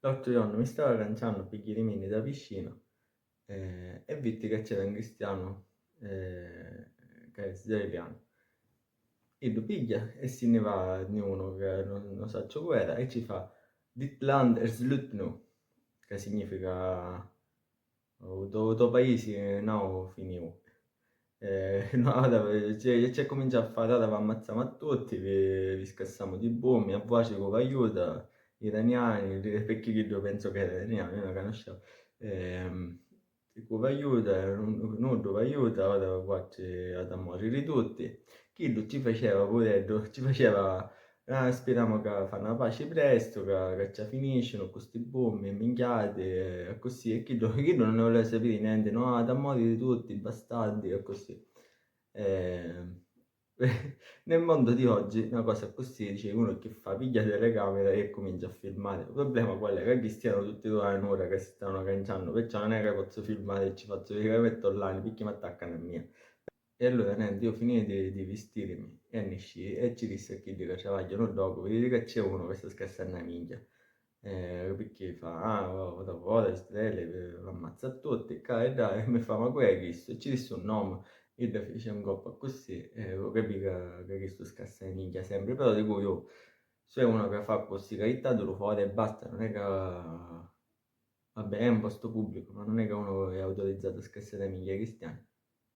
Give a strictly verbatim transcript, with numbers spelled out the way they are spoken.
L'àutru jornu mi stava canciannu pi jiriminni dâ piscina, eh, e vitti ca c'era un cristianu, eh, ca è israelianu. Iddu pigghia e si nni va di unu ca non, non sacciu cu era e ci fa: "Dit Land er slutt nu", ca significa: "U to, u to paisi nau finiu." Eh, no, ora, cioè, ci accumincia a fari: "Ora v'ammazzamu a tutti, vi, vi scassamu di bummi, a vuatri cu v'aiuta, iraniani", perché chiddu penso che era iranianu, io non conoscevo. Ehm, "Cu v'aiuta, nu-, nuddu v'aiuta, ora vuatri ata moriri tutti." Chiddu ci faceva, pureddu, ci faceva: "Ah, spiramu ca fannu a paci prestu, ca, ca ci a finiscinu cu sti bummi e minchiati", e accussì, e chiddu, chiddu non ne voleva sapiri nenti: "No, ata moriri tutti, bastardi", e accussì. Eh, nel mondo di oggi una cosa accussì, dice uno chi fa, piglia a telecamera e comincia a filmare. Il problema qual è? Che cristiano tutti due hanno ora che si stanno canciando, perciò non è che posso filmare e ci faccio vedere che metto online, perché mi attaccano a mia. E allora niente, io finì di, di vestirmi e niscì e ci dissi a chiddi ca travaglianu ddocu: "Viditi ca c'è uno che sta scassando a minchia." Eh, perché fa: "Ah, vota, vota, stelle, eh, l'ammazza a tutti, ca e dai", e mi fa: "Ma cu è chistu?" E ci dissi un nome, idda fece un coppu accussì, e ho capito ca, ca chistu scassa di minchia sempre, però dico io, se uno che fa così, ca jittatu lu fora e basta, non è ca, vabbè, è un posto pubblico, ma non è che uno è autorizzato a scassare minchia cristiani.